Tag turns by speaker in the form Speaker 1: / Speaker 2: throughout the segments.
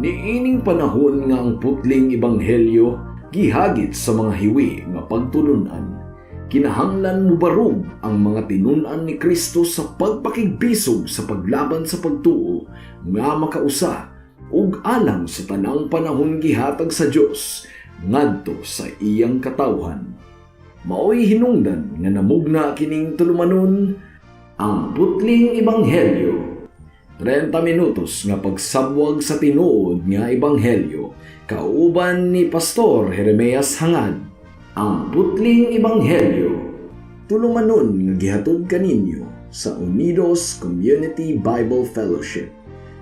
Speaker 1: Niining panahon nga ang putling ebanghelyo gihagit sa mga hiwi nga pagtulunan, kinahanglan mubarog ang mga tinun-an ni Kristo sa pagpakigbisog sa paglaban sa pagtuo nga makausa ug alang sa tanang panahon gihatag sa Dios ngadto sa iyang katawhan. Maoy hinungdan nga namugna kining tulumanon, ang putling ebanghelyo. 30 minutos nga pagsabwag sa tinuod nga ebanghelyo kauban ni Pastor Jeremias Hangad. Ang putling ebanghelyo. Tulumanon nga gihatod kaninyo sa Unidos Community Bible Fellowship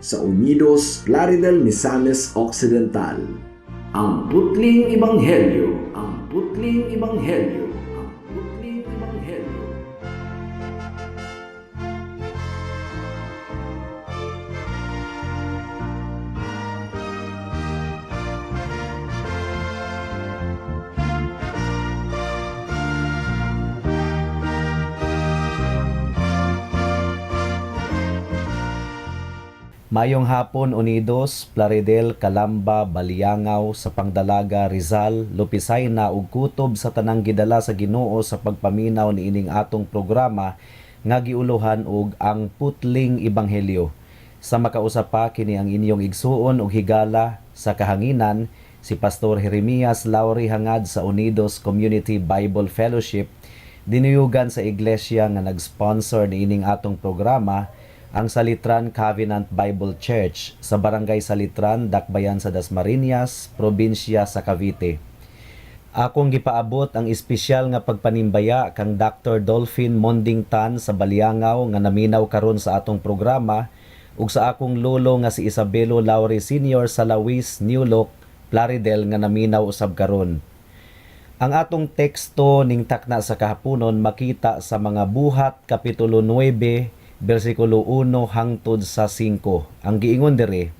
Speaker 1: sa Unidos, Plaridel, Misamis Occidental. Ang putling ebanghelyo, ang putling ebanghelyo, ang putling ebanghelyo.
Speaker 2: Mayong hapon, Unidos, Plaridel, Calamba, Baliangao, sa Pangdalaga, Rizal, Lopisayna ug kutob sa tanang gidala sa Ginoo sa pagpaminaw niining atong programa nga giuluhan og ang Putling Ebanghelyo. Sa makausa pa, kini ang inyong igsuon ug higala sa kahanginan, si Pastor Jeremias Lauri Hangad sa Unidos Community Bible Fellowship, dinuyugan sa iglesia nga nag-sponsor niining atong programa, ang Salitran Covenant Bible Church sa Barangay Salitran, Dakbayan sa Dasmariñas, probinsya sa Cavite. Akong gipaabot ang espesyal nga pagpanimbaya kang Dr. Dolphin Mondingtan sa Baliangaw nga naminaw karon sa atong programa ug sa akong lolo nga si Isabelo Lauri Sr. sa Lawis, New Look, Plaridel nga naminaw usab karon. Ang atong teksto ning takna sa kahaponon makita sa mga Buhat kapitulo 9 bersikulo 1 hangtod sa 5. Ang giingon diri,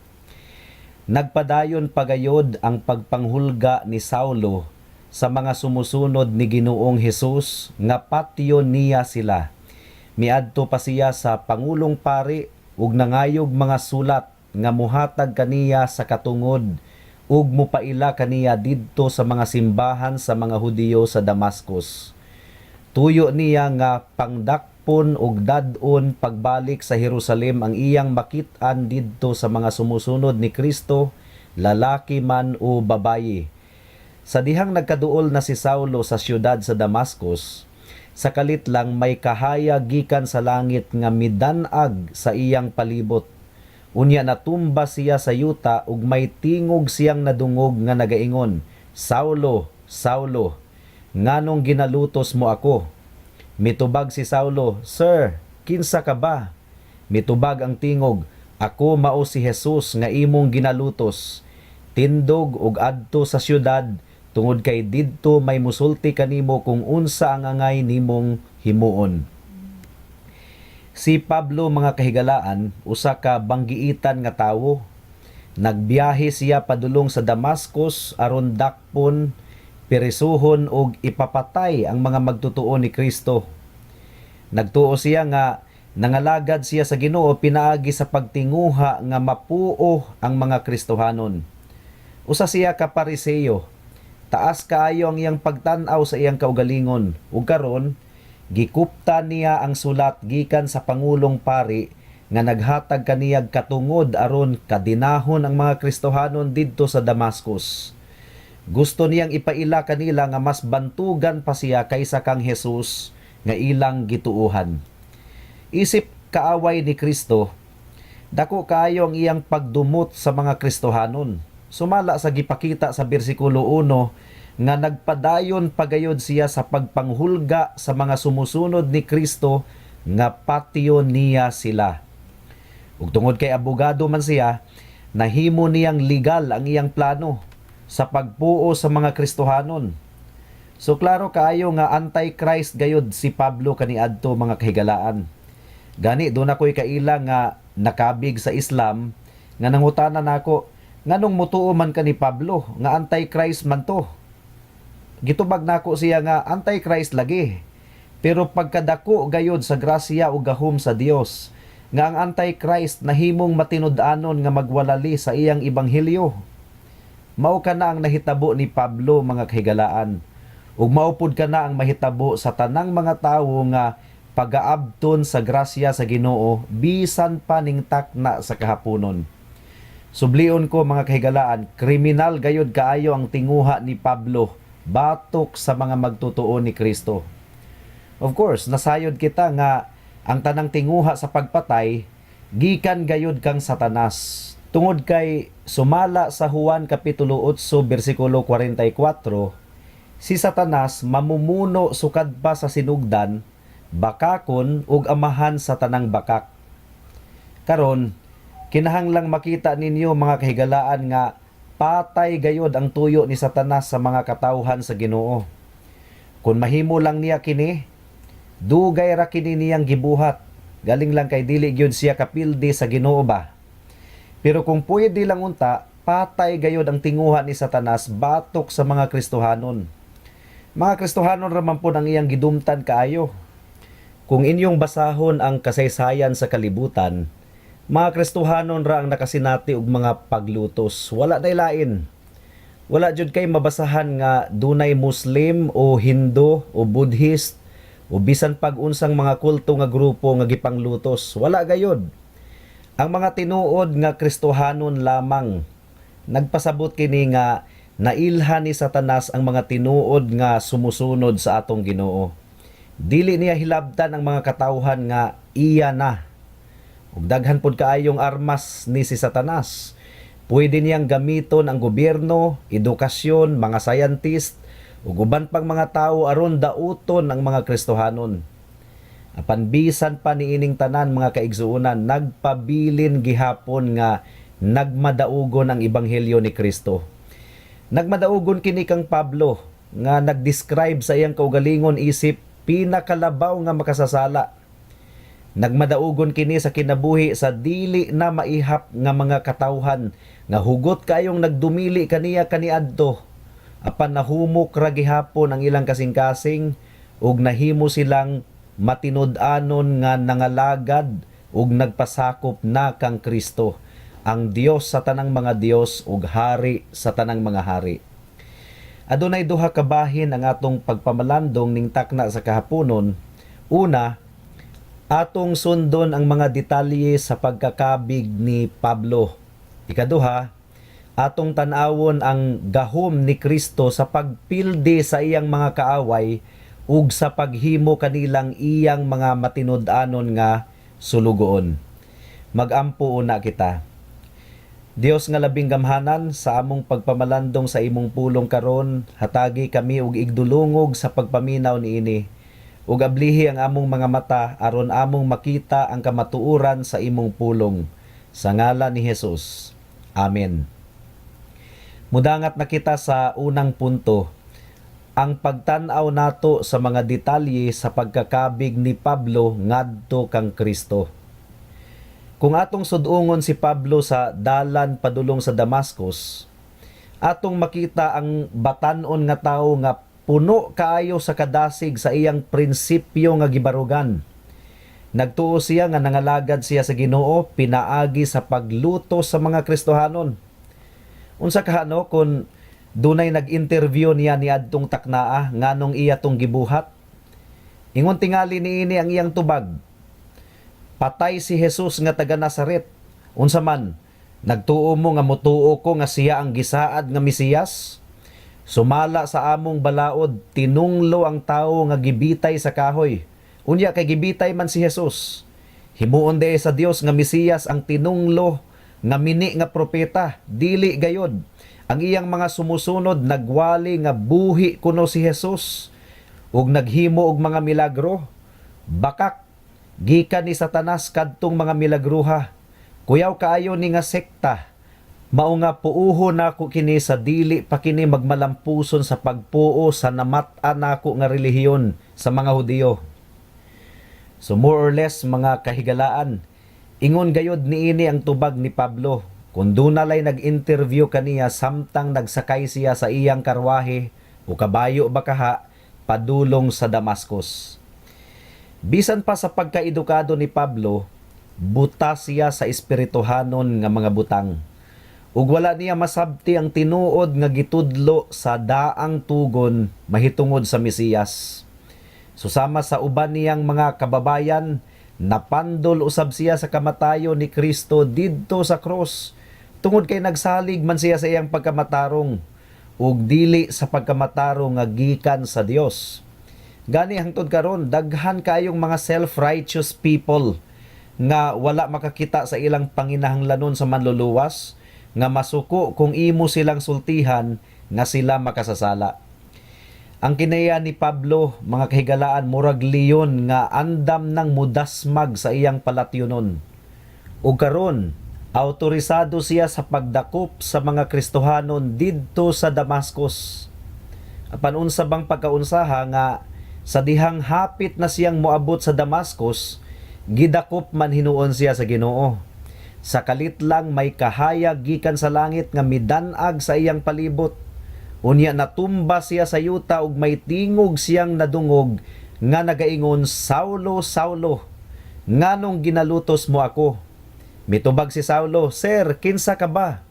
Speaker 2: nagpadayon pagayod ang pagpanghulga ni Saulo sa mga sumusunod ni Ginoong Hesus nga patyon niya sila. Miadto pa siya sa pangulong pari ug nangayog mga sulat nga muhatag kaniya sa katungod ug mupaila kaniya didto sa mga simbahan sa mga Hudiyo sa Damascus. Tuyo niya nga pangdakpon ug dad-on pagbalik sa Jerusalem ang iyang makit-an didto sa mga sumusunod ni Kristo, lalaki man o babayi. Sa dihang nagkaduol na si Saulo sa siyudad sa Damascus, sa kalit lang may kahayag gikan sa langit nga midanag sa iyang palibot. Unya natumba siya sa yuta ug may tingog siyang nadungog nga nagaingon, "Saulo, Saulo, nganong ginalutos mo ako?" Mitubag si Saulo, "Sir, kinsa ka ba?" Mitubag ang tingog, "Ako mao si Jesus nga imong ginalutos. Tindog ug adto sa syudad tungod kay didto may musulti kanimo kung unsa ang angay nimong himuon." Si Pablo, mga kahigalaan, usa ka banggiitan nga tawo. Nagbiyahe siya padulong sa Damascus aron dakpon, perisuhon ug ipapatay ang mga magtutuo ni Kristo. Nagtuo siya nga nangalagad siya sa Ginoo pinaagi sa pagtinguha nga mapuo ang mga Kristohanon. Usa siya ka Pariseo. Taas kaayo ang iyang pagtan-aw sa iyang kaugalingon ug karon gikupta niya ang sulat gikan sa pangulong pari nga naghatag kaniyag katungod aron kadinahon ang mga Kristohanon didto sa Damascus. Gusto niyang ipaila kanila nga mas bantugan pa siya kaysa kang Jesus nga ilang gituuhan. Isip kaaway ni Kristo, dako kaayo ang iyang pagdumot sa mga Kristohanon. Sumala sa gipakita sa bersikulo 1 nga nagpadayon pagayod siya sa pagpanghulga sa mga sumusunod ni Kristo nga patyon niya sila. Ug tungod kay abogado man siya, nahimo niyang legal ang iyang plano sa pagpuo sa mga Kristohanon. So klaro kaayo nga anti-Christ gayod si Pablo kaniadto, mga kahigalaan. Gani doon ako'y kaila nga nakabig sa Islam nga nangutana nako, "Nganong mutuo man ka ni Pablo nga anti-Christ man to?" Gitubag nako siya nga anti-Christ lagi. Pero pagkadako gayod sa grasya ug gahom sa Dios nga ang Antichrist nahimong matinud-anon nga magwalali sa iyang ebanghelyo. Mao kana ang nahitabo ni Pablo, mga kahigalaan. Ug mao pud kana ang mahitabo sa tanang mga tawo nga pagaabton sa grasya sa Ginoo bisan pa ning takna sa kahaponon. Sublion ko, mga kahigalaan, kriminal gayod kaayo ang tinguha ni Pablo batok sa mga magtotoo ni Kristo. Of course, nasayod kita nga ang tanang tinguha sa pagpatay gikan gayod kang Satanas. Tungod kay sumala sa Juan kapitulo 8 bersikulo 44, si Satanas mamumuno sukad pa sa sinugdan, bakakon ug amahan sa tanang bakak. Karon, kinahanglang makita ninyo, mga kahigalaan, nga patay gayod ang tuyo ni Satanas sa mga katawhan sa Ginoo. Kung mahimo lang niya kini, dugay ra kini niyang gibuhat. Galing lang kay dili gyud siya kapildi sa Ginoo ba. Pero kung pwede lang unta, patay gayod ang tinguha ni Satanas batok sa mga Kristohanon. Mga Kristohanon ra man pod ang iyang gidumtan kaayo. Kung inyong basahon ang kasaysayan sa kalibutan, mga Kristohanon ra ang nakasinati og mga paglutos. Wala day lain. Wala jud kay mabasahan nga dunay Muslim o Hindu o Buddhist o bisan pag unsang mga kulto nga grupo nga gipanglutos. Wala gayod. Ang mga tinuod nga Kristohanon lamang. Nagpasabot kini nga nailhan ni Satanas ang mga tinuod nga sumusunod sa atong Ginoo. Dili niya hilabtan ang mga katawhan nga iya na. Ug daghan pod kaayong armas ni si Satanas. Pwede niyang gamiton ang gobyerno, edukasyon, mga scientist, ug uban pang mga tawo aron dauton ang mga Kristohanon. Apan bisan pa niining tanan, mga kaigsuonan, nagpabilin gihapon nga nagmadaugon ang ebanghelyo ni Kristo. Nagmadaugon kini kang Pablo nga nag-describe sa iyang kaugalingon isip pinakalabaw nga makasasala. Nagmadaugon kini sa kinabuhi sa dili na maihap nga mga katawhan nga hugot kayong nagdumili kaniya kaniadto. Apan nahumok ra gihapon ang ilang kasing-kasing ug nahimo silang matinud-anon nga nangalagad ug nagpasakop na kang Kristo, ang Dios sa tanang mga Dios ug hari sa tanang mga hari. Adunay duha ka bahin ang atong pagpamalandong ning takna sa kahaponon. Una, atong sundon ang mga detalye sa pagkakabig ni Pablo. Ikaduha, atong tan-awon ang gahom ni Kristo sa pagpildi sa iyang mga kaaway ug sa paghimo kanilang iyang mga matinud-anon nga sulugoon. Magampo una kita. Dios nga labing gamhanan, sa among pagpamalandong sa imong pulong karon, hatagi kami og igdulungog sa pagpaminaw niini. Ug ablihi ang among mga mata aron among makita ang kamatuoran sa imong pulong. Sa ngalan ni Jesus. Amen. Mudangat na kita sa unang punto, ang pagtan-aw nato sa mga detalye sa pagkakabig ni Pablo ngadto kang Kristo. Kung atong sudungon si Pablo sa dalan padulong sa Damascus, atong makita ang batan-on nga tawo nga puno kaayo sa kadasig sa iyang prinsipyo nga gibarugan. Nagtuo siya nga nangalagad siya sa Ginoo pinaagi sa paglutos sa mga Kristohanon. Unsa kahano kung dunay nag-interview niya niadtong taknaa nganong iya tong gibuhat? Ingon tingali niini ang iyang tubag: "Patay si Jesus nga taga Nazaret. Unsa man, nagtuo mo nga motuo ko nga siya ang gisaad nga Mesiyas? Sumala sa among balaod, tinunglo ang tawo nga gibitay sa kahoy. Unya kay gibitay man si Jesus. Himuon diay sa Dios nga Mesiyas ang tinunglo nga mini nga propeta, dili gayod. Ang iyang mga sumusunod nagwali nga buhi kuno si Jesus ug naghimo og mga milagro. Bakak, gikan ni Satanas kadtong mga milagruha. Kuyaw kaayo ni nga sekta. Mao nga puuho nako kini sa dili pa kini magmalampuson sa pagpuo sa namat-an nako nga relihiyon sa mga Hudiyo." So more or less, mga kahigalaan, ingon gayod niini ang tubag ni Pablo kung dunalay nag-interview kaniya samtang nagsakay siya sa iyang karwahe o kabayo ba kaha padulong sa Damascus. Bisan pa sa pagkaedukado ni Pablo, Buta siya sa espirituhanon nga mga butang. Ug wala niya masabti ang tinuod nga gitudlo sa daang tugon mahitungod sa Mesiyas. Susama sa uban niyang mga kababayan, napandol usab siya sa kamatayon ni Kristo didto sa cross tungod kay nagsalig man siya sa iyang pagkamatarong ug dili sa pagkamatarong nga gikan sa Dios. Gani hangtod karon, daghan kayong mga self-righteous people nga wala makakita sa ilang panginahanglanon sa Manluluwas, nga masuko kung imo silang sultihan nga sila makasasala. Ang kinaya ni Pablo, mga kahigalaan, murag leon nga andam ng mudasmag sa iyang palatyonon. Ug karon, autorisado siya sa pagdakop sa mga Kristohanon didto sa Damascus. Apan unsa bang pagkaunsaha nga sa dihang hapit na siyang moabot sa Damascus, gidakop man hinuon siya sa Ginoo. Sa kalit lang, may kahayag gikan sa langit nga midan-ag sa iyang palibot. Unya natumba siya sa yuta ug may tingog siyang nadungog nga nagaingon, "Saulo, Saulo, nganong ginalutos mo ako?" Mitubag si Saulo, "Sir, kinsa ka ba?"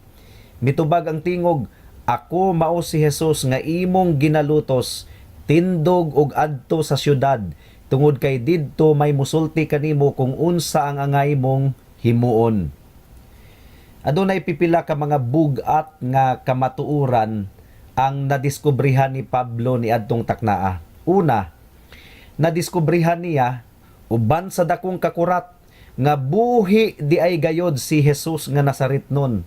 Speaker 2: Mitubag ang tingog, "Ako mao si Jesus nga imong ginalutos. Tindog og adto sa syudad tungod kay didto may musulti kanimo kung unsa ang angay mong himuon." Adunay pipila ka mga bug-at nga kamatuoran ang nadiskubrihan ni Pablo ni adtong taknaa. Una, nadiskubrihan niya uban sa dakong kakurat nga buhi di ay gayod si Jesus nga Nazaretnon.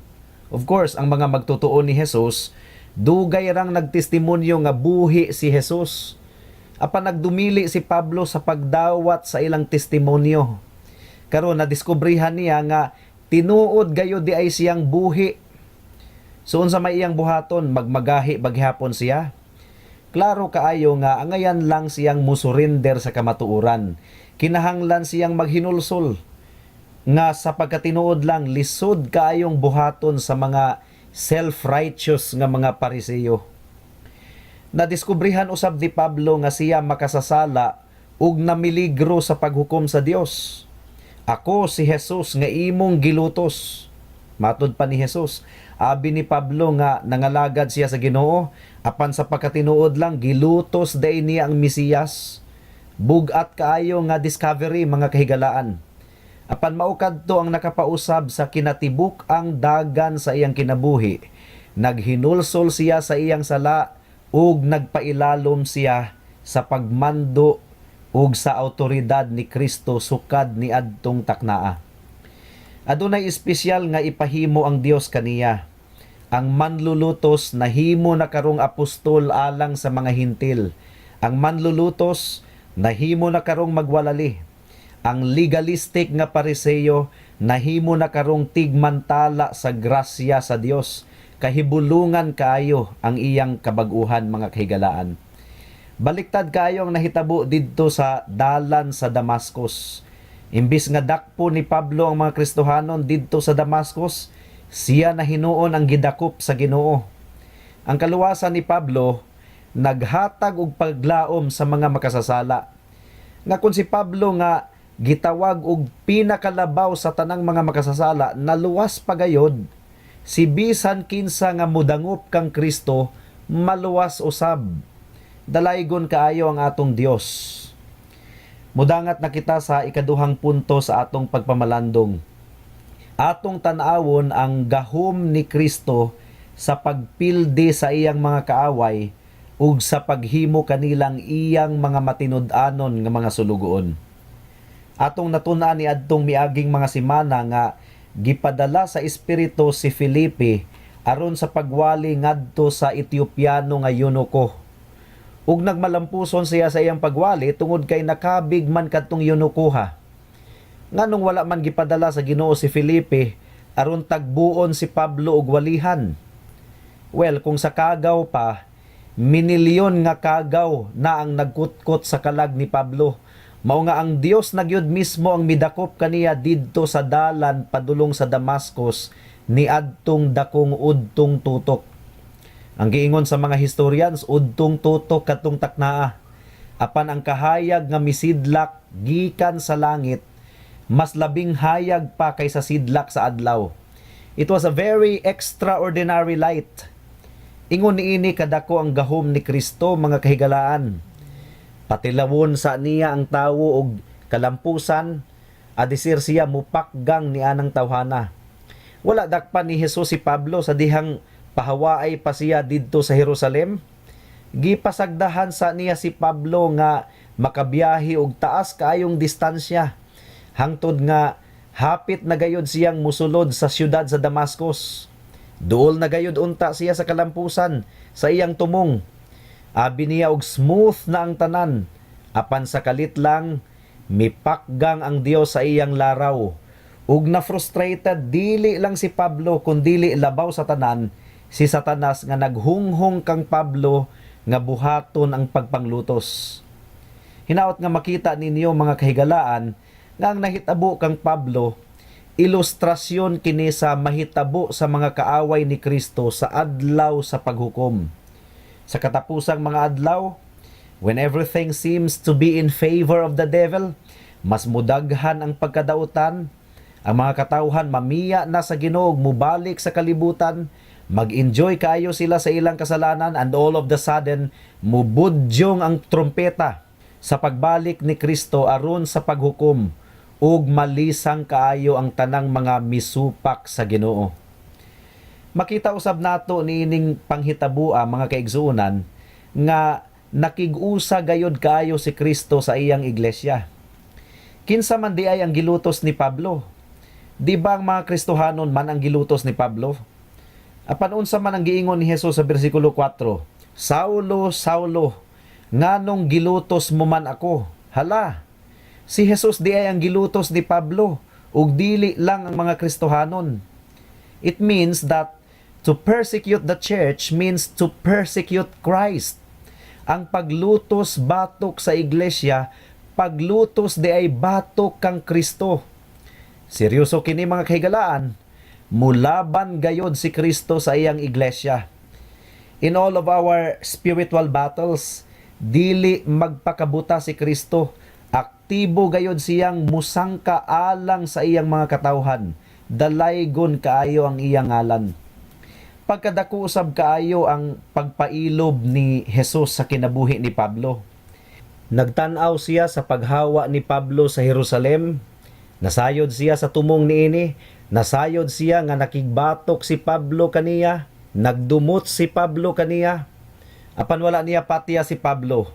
Speaker 2: Of course, ang mga magtotoo ni Jesus, dugay rang nagtestimonyo nga buhi si Jesus. Apan nagdumili si Pablo sa pagdawat sa ilang testimonyo. Karon, nadiskubrihan niya nga tinuod gayod di ay siyang buhi. So unsa may iyang buhaton, magmagahi ba gihapon siya? Klaro kaayo nga angayan lang siyang musurrender sa kamatuoran. Kinahanglan siyang maghinulsol nga sa pagkatinuod lang lisod kaayong buhaton sa mga self-righteous nga mga Pariseo. Nadiskubrihan usab ni Pablo nga siya makasasala ug namiligro sa paghukom sa Dios. "Ako si Jesus nga imong gilutos." Matod pa ni Jesus, abi ni Pablo nga nangalagad siya sa Ginoo, apan sa pagkatinuod lang, gilutos day niya ang Mesiyas. Bugat kaayo nga discovery, mga kahigalaan. Apan mao kadto ang nakapausab sa kinatibuk ang dagan sa iyang kinabuhi. Naghinulsol siya sa iyang sala ug nagpailalom siya sa pagmando ug sa awtoridad ni Kristo sukad ni adtong taknaa. Adunay espesyal nga ipahimo ang Dios kaniya. Ang manlulutos nahimo na karong apostol alang sa mga Hintil. Ang manlulutos nahimo na karong magwalali. Ang legalistic nga Pariseo nahimo na karong tigmantala sa grasya sa Dios. Kahibulungan kaayo ang iyang kabag-uhan, mga kahigalaan. Baliktad kaayo ang nahitabo didto sa dalan sa Damascus. Imbis nga dakpo ni Pablo ang mga Kristohanon didto sa Damascus, siya na hinuon ang gidakop sa Ginoo. Ang kaluwasan ni Pablo naghatag og paglaom sa mga makasasala. Nga kung si Pablo nga gitawag og pinakalabaw sa tanang mga makasasala naluwas pa gayod, si bisan kinsa nga mudangop kang Kristo maluwas usab. Dalaygon kaayo ang atong Dios. Mudangat na kita sa ikaduhang punto sa atong pagpamalandong. Atong tan-awon ang gahom ni Kristo sa pagpildi sa iyang mga kaaway ug sa paghimo kanilang iyang mga matinud-anon nga mga sulugoon. Atong natun-an ni adtong miaging mga semana nga gipadala sa Espiritu si Felipe aron sa pagwali ngadto sa Etiopiano nga eunuko. Ug nagmalampuson siya sa iyang pagwali tungod kay nakabig man kadtong eunukoha. Nganong wala man gipadala sa Ginoo si Felipe aron tagbuon si Pablo og walihan? Well, kung sa kagaw pa, minilyon nga kagaw na ang nagkutkot sa kalag ni Pablo. Mao nga ang Dios na gyud mismo ang midakop kaniya didto sa dalan padulong sa Damascus ni adtong dakong udtong tutok. Ang giingon sa mga historians, udtong tutok kadtong taknaa. Apan ang kahayag nga misidlak gikan sa langit Mas labing hayag pa kaysa sidlak sa adlaw. It was a very extraordinary light. Ingon niini kadako ang gahom ni Kristo, mga kahigalaan. Patilawon sa niya ang tawo og kalampusan, adisir siya mupakgang ni anang tawhana. Wala dakpan ni Jesus si Pablo sa dihang pahawaay pa siya didto sa Jerusalem. Gipasagdahan sa niya si Pablo nga makabiyahe og taas kaayong distansya hangtod nga hapit na gayod siyang musulod sa siyudad sa Damascus. Duol na gayod unta siya sa kalampusan sa iyang tumong. Abi niya og smooth na ang tanan. Apan sa kalit lang, mipakgang ang Dios sa iyang laraw. Ug na frustrated dili lang si Pablo kundili labaw sa tanan si Satanas nga naghunghong kang Pablo nga buhaton ang pagpanglutos. Hinaot nga makita ninyo, mga kahigalaan, nga ang nahitabo kang Pablo, ilustrasyon kini sa mahitabo sa mga kaaway ni Kristo sa adlaw sa paghukom. Sa katapusang mga adlaw, when everything seems to be in favor of the devil, mas mudaghan ang pagkadautan, ang mga katawhan mamiya na sa Ginoo, mubalik sa kalibutan, mag-enjoy kaayo sila sa ilang kasalanan, and all of the sudden, mubudyong ang trompeta sa pagbalik ni Kristo aron sa paghukom ug malisang kaayo ang tanang mga misupak sa Ginoo. Makita usab nato niining panghitabua, mga kaigsuonan, nga nakig-usa gayod kaayo si Kristo sa iyang iglesia. Kinsa man di ay ang gilutos ni Pablo? Di ba ang mga Kristohanon man ang gilutos ni Pablo? Apan unsa man ang giingon ni Jesus sa bersikulo 4? "Saulo, Saulo, nganong gilutos mo man ako?" Hala, si Jesus di ay ang gilutos ni Pablo ug dili lang ang mga Kristohanon. It means that to persecute the church means to persecute Christ. Ang paglutos batok sa iglesia, paglutos di ay batok kang Kristo. Seryoso kini, mga kahigalaan. Mulaban gayod si Kristo sa iyang iglesia. In all of our spiritual battles, dili magpakabuta si Kristo. Aktibo gayod siyang musangka alang sa iyang mga katawhan. Dalaygon kaayo ang iyang ngalan. Pagkadako usab kaayo ang pagpailob ni Jesus sa kinabuhi ni Pablo. Nagtan-aw siya sa paghawa ni Pablo sa Jerusalem. Nasayod siya sa tumong niini. Nasayod siya nga nakigbatok si Pablo kaniya. Nagdumot si Pablo kaniya. Apan wala niya patiya si Pablo.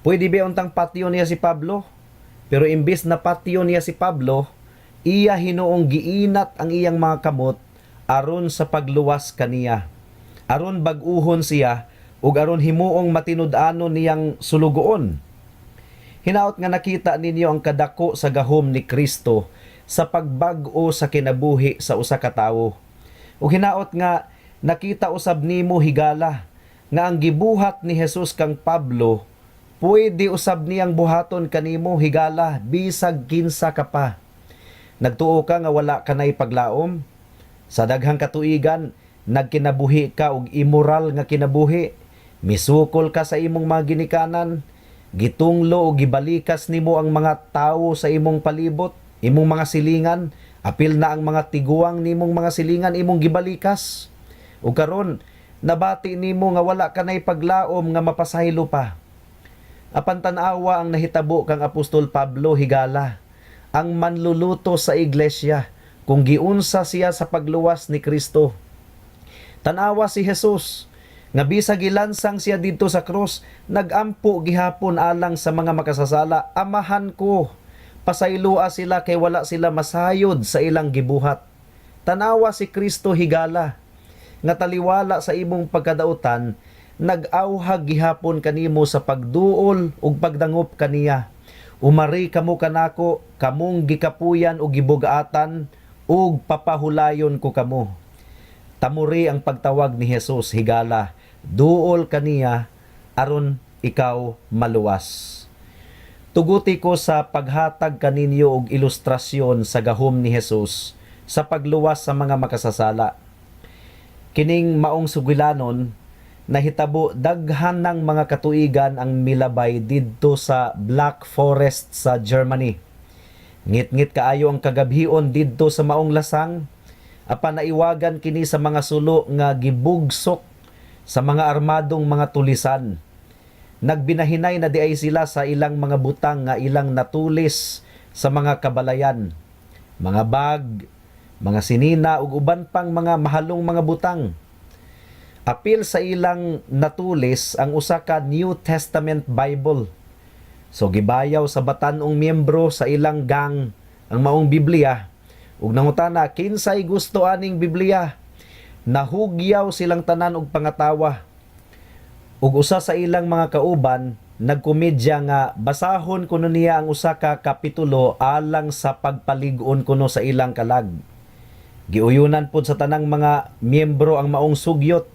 Speaker 2: Pwede ba untang patyo niya si Pablo? Pero imbis na patyo niya si Pablo, iya hinuong giinat ang iyang mga kamot aron sa pagluwas kaniya. Aron bag-uhon siya ug aron himuong matinud-anon niyang sulugoon. Hinaot nga nakita ninyo ang kadako sa gahom ni Kristo sa pagbag-o sa kinabuhi sa usa ka tawo. Ug hinaot nga nakita usab nimo, higala, nga ang gibuhat ni Jesus kang Pablo pwede usab niyang buhaton kanimo, higala, bisag kinsa ka pa. Nagtuo ka nga wala ka nay paglaom. Sa daghang katuigan, nagkinabuhi ka og immoral nga kinabuhi. Misukol ka sa imong mga ginikanan, gitunglo o gibalikas nimo ang mga tawo sa imong palibot, imong mga silingan, apil na ang mga tiguang nimong mga silingan imong gibalikas. Ug karon nabati nimo nga wala ka nay paglaom nga mapasaylo pa. Apan tan-awa ang nahitabo kang Apostol Pablo, higala, ang manluluto sa iglesia, kung giunsa siya sa pagluwas ni Kristo. Tanawa si Jesus nga bisag gilansang siya didto sa krus, nagampo gihapon alang sa mga makasasala, "Amahan ko, pasayloa sila kay wala sila masayod sa ilang gibuhat." Tanawa si Kristo, higala, nga taliwala sa imong pagkadautan, nag-awhag gihapon kanimo sa pagduol ug pagdangop kaniya. "Umari kamo kanako, kamong gikapuyan ug gibugaatan, ug papahulayon ko kamo." Tamuri ang pagtawag ni Jesus, higala. Duol kaniya aron ikaw maluwas. Tuguti ko sa paghatag kaninyo og ilustrasyon sa gahom ni Jesus sa pagluwas sa mga makasasala. Kining maong sugilanon nahitabo daghan ng mga katuigan ang milabay didto sa Black Forest sa Germany. Ngitngit kaayo ang kagabhion didto sa maong lasang, apan naiwagan kini sa mga sulo nga gibugsok sa mga armadong mga tulisan. Nagbinahinay na diay sila sa ilang mga butang nga ilang natulis sa mga kabalayan. Mga bag, mga sinina ug uban pang mga mahalong mga butang. Apil sa ilang natulis ang usa ka New Testament Bible. So gibayaw sa batan-ong miyembro sa ilang gang ang maong Biblia ug nangutana kinsay gusto aning Biblia. Nahugyaw silang tanan og pangatawa. Ug usa sa ilang mga kauban nagkomedya nga basahon kuno niya ang usa ka kapitulo alang sa pagpalig-on kuno sa ilang kalag. Giuyunan pod sa tanang mga miyembro ang maong sugyot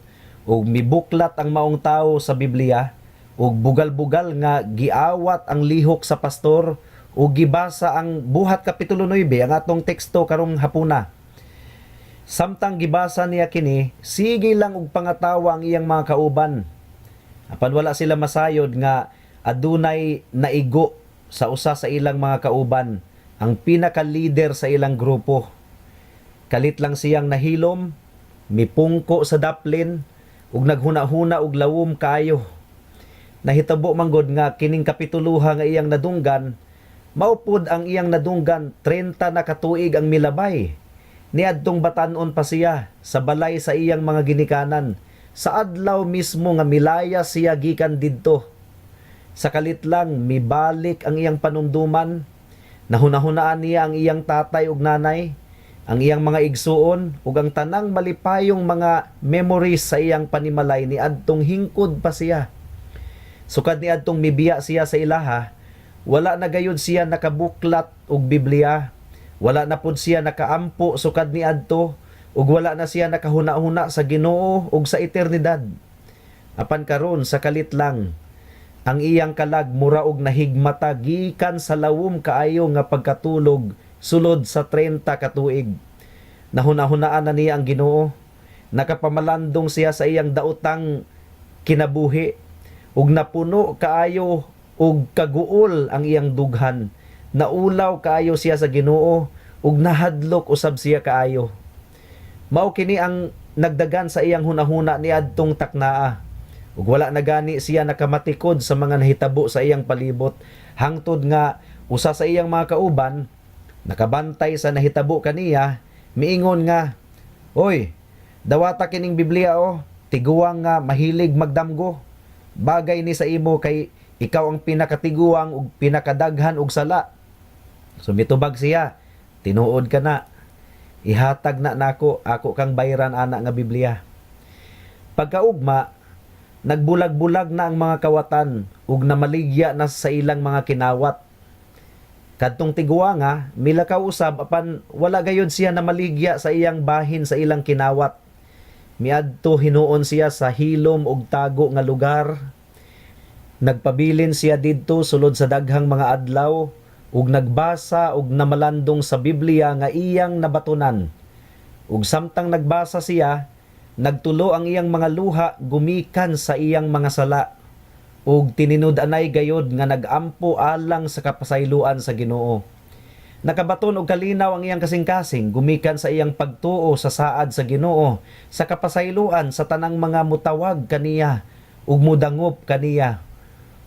Speaker 2: ug mibuklat ang maong tawo sa Biblia ug bugal-bugal nga giawat ang lihok sa pastor ug gibasa ang Buhat kapitulo 9, ang atong teksto karong hapuna. Samtang gibasa niya kini, sige lang og pangatawa ang iyang mga kauban. Apan wala sila masayod nga adunay naigo sa usa sa ilang mga kauban, ang pinaka-leader sa ilang grupo. Kalit lang siyang nahilom, mipungko sa daplin, ug naghuna-huna og lawom kaayo. Nahitabo manggod nga kining kapituluha nga iyang nadunggan, mao pod ang iyang nadunggan 30 na katuig ang milabay. Niadtong batan-on pa siya sa balay sa iyang mga ginikanan sa adlaw mismo nga milaya siya gikan didto. Sa kalit lang mibalik ang iyang panumduman, nahunahunaan niya ang iyang tatay ug nanay, ang iyang mga igsuon ug ang tanang malipayong mga memories sa iyang panimalay niadtong hingkod pa siya. Sukad niadtong mibiya siya sa ilaha, wala na gayud siya nakabuklat og Biblia, wala na pud siya nakaampo sukad niadto, ug wala na siya nakahuna-huna sa Ginoo ug sa eternidad. Apan karon, sa kalit lang, ang iyang kalag mura og nahigmata gikan sa lawom kaayo nga pagkatulog sulod sa 30 ka tuig. Nahuna-hunaan na niya ang Ginoo. Nakapamalandong siya sa iyang daotang kinabuhi ug napuno kaayo og kaguol ang iyang dughan. Naulaw kaayo siya sa Ginoo ug nahadlok usab siya kaayo. Mao kini ang nagdagan sa iyang hunahuna niadtong taknaa. Ug wala na gani siya nakamatikod sa mga nahitabo sa iyang palibot hangtod nga usa sa iyang mga kauban nakabantay sa nahitabo kaniya, miingon nga, "Oy, dawata kining Biblia oh, tiguang nga mahilig magdamgo. Bagay ni sa imo kay ikaw ang pinakatiguang ug pinakadaghan og sala." So mitubag siya, "Tinuod ka na. Ihatag na nako, ako kang bayran ana nga Biblia." Pagkaugma, nagbulag-bulag na ang mga kawatan ug namaligya na sa ilang mga kinawat. Kadtong tiguanga, milakaw usab, apan wala gayud siya namaligya sa iyang bahin sa ilang kinawat. Miadto hinuon siya sa hilom ug tago nga lugar. Nagpabilin siya didto sulod sa daghang mga adlaw ug nagbasa ug namalandong sa Biblia nga iyang nabatunan. Ug samtang nagbasa siya, nagtulo ang iyang mga luha gumikan sa iyang mga sala. Ug tininud-anay gayod nga nagampo alang sa kapasayloan sa Ginoo. Nakabaton og kalinaw ang iyang kasing-kasing gumikan sa iyang pagtuo sa saad sa Ginoo sa kapasayloan sa tanang mga mutawag kaniya ug mudangop kaniya,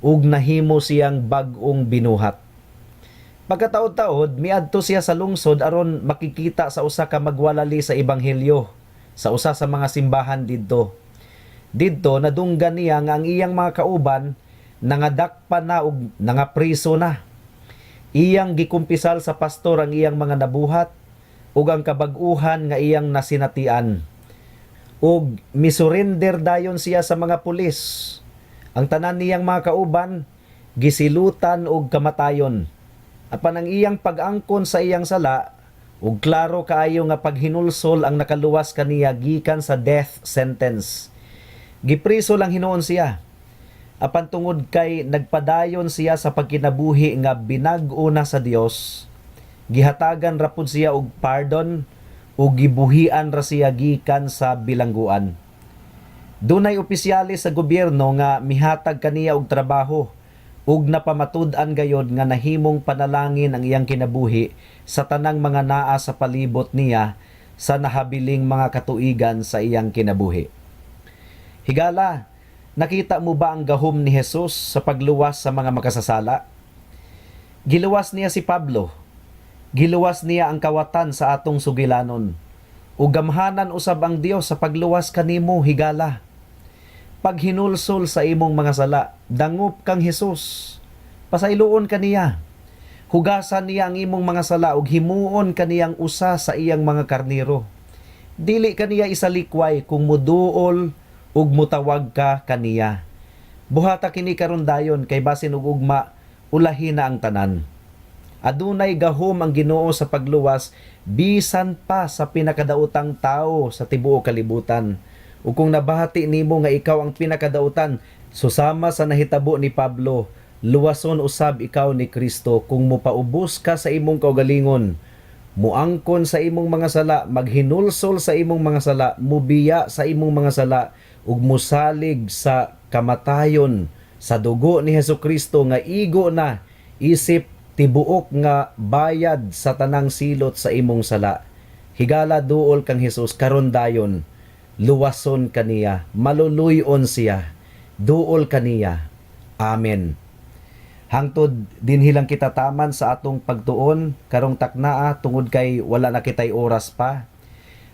Speaker 2: ug nahimo siyang bag-ong binuhat. Pagkataod-taod, miadto siya sa lungsod aron makikita sa usa ka magwalali sa ebanghelyo sa usa sa mga simbahan didto. Didto nadunggan niya nga ang iyang mga kauban nangadakpan na ug nangapriso na. Iyang gikumpisal sa pastor ang iyang mga nabuhat ug ang kabag-uhan nga iyang nasinatian. Ug misurrender dayon siya sa mga pulis. Ang tanan niyang mga kauban gisilutan og kamatayon. Apan ang iyang pag-angkon sa iyang sala ug klaro kaayo nga paghinulsol ang nakaluwas kaniya gikan sa death sentence. Gipriso lang hinuon siya. Apan tungod kay nagpadayon siya sa pagkinabuhi nga binag-o na sa Dios, gihatagan ra pud siya og pardon ug gibuhian ra siya gikan sa bilangguan. Dunay opisyales sa gobyerno nga mihatag kaniya og trabaho Ug napamatud-an gayod nga nahimong panalangin ang iyang kinabuhi sa tanang mga naa sa palibot niya sa nahabiling mga katuigan sa iyang kinabuhi. Higala, nakita mo ba ang gahom ni Jesus sa pagluwas sa mga makasasala? Giluwas niya si Pablo. Giluwas niya ang kawatan sa atong sugilanon. Ug gamhanan usab ang Dios sa pagluwas kanimo, higala. Paghinulsol sa imong mga sala, dangop kang Hesus. Pasayloon ka niya. Hugasan niya ang imong mga sala ug himuon kaniyang usa sa iyang mga karniro. Dili kaniya isalikway kung muduol ug mutawag ka kaniya. Buhata kini karon dayon kay basin og ugma ulahi na ang tanan. Adunay gahom ang Ginoo sa pagluwas bisan pa sa pinakadaotang tao sa tibuok kalibutan. Ug kung nabahati nimo nga ikaw ang pinakadautan, susama sa nahitabo ni Pablo, luwason usab ikaw ni Kristo kung mopaubos ka sa imong kaugalingon, muangkon sa imong mga sala, maghinulsol sa imong mga sala, mubiya sa imong mga sala, ug musalig sa kamatayon sa dugo ni Hesukristo nga igo na isip tibuok nga bayad sa tanang silot sa imong sala. Higala, duol kang Hesus karon dayon. Luwason kaniya, maluluy-on siya. Duol kaniya. Amen. Hangtod dinhi lang kita taman sa atong pagtuon karong taknaa tungod kay wala na kitay oras pa.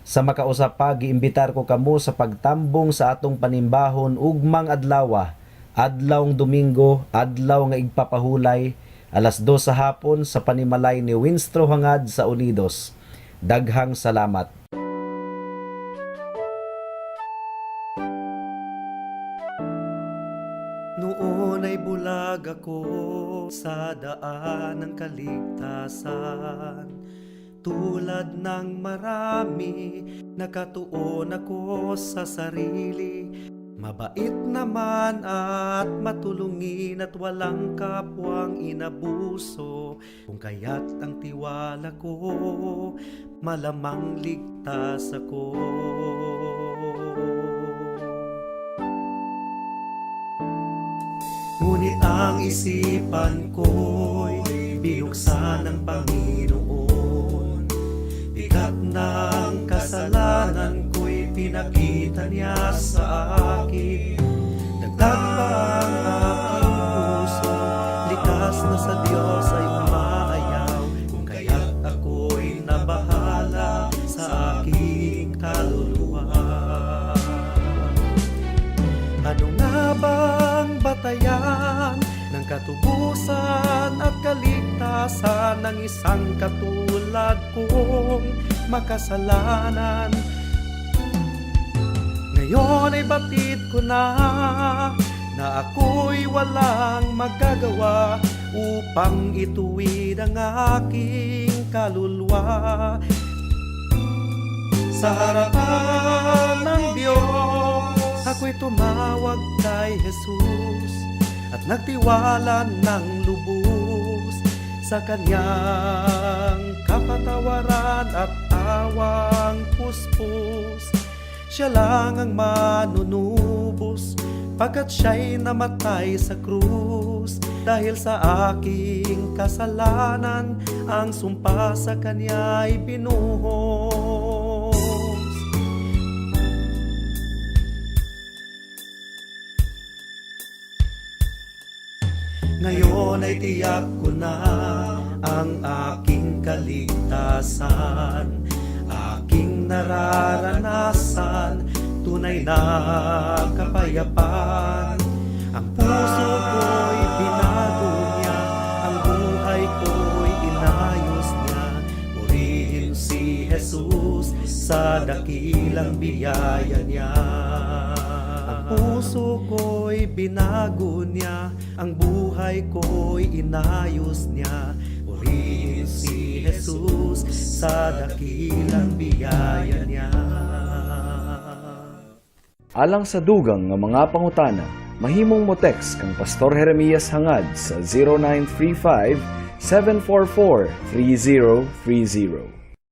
Speaker 2: Sa makausa pa, giimbitar ko kamo sa pagtambong sa atong panimbahon ugmang adlawa, adlawng Domingo, adlaw nga igpapahulay, 2:00 sa hapon sa panimalay ni Winstro Hangad sa Unidos. Daghang salamat.
Speaker 3: Noon ay bulag ako sa daan ng kaligtasan. Tulad ng marami, nakatuon ako sa sarili. Mabait naman at matulungin at walang kapwang inabuso. Kung kaya't ang tiwala ko, malamang ligtas ako. Ngunit ang isipan ko'y binuksan ng Panginoon. Bigat ng kasalanan ko'y pinakita niya sa akin. Dagdag pa ang aking puso, likas na sa Diyos ay umaayaw. Kung kaya't ako'y nabahala sa aking kaluluwa. Ano nga bang batayan ng katubusan at kaligtasan ng isang katulad kong makasalanan? Ngayon ay batid ko na na ako'y walang magagawa upang ituwid ang aking kaluluwa. Sa harapan ng Diyos, ako'y tumawag kay Jesus at nagtiwala ng lubos sa kanyang kapatawaran at awang puspos. Siya lang ang manunubos pagkat siya'y namatay sa krus. Dahil sa aking kasalanan, ang sumpa sa kanya ay binuhos. Ngayon ay tiyak ko na ang aking kaligtasan, aking nararanasan, tunay na kapayapaan. Ang puso ko'y binago niya, ang buhay ko'y inayos niya. Purihin si Jesus sa dakilang biyaya niya. Ang puso ko'y binago niya, ang buhay ko'y inayos niya. Purihin si Jesus sa dakilang biyaya niya.
Speaker 1: Alang sa dugang nga mga pangutana, mahimong mo text kang Pastor Jeremias Hangad sa 0935 744 3030.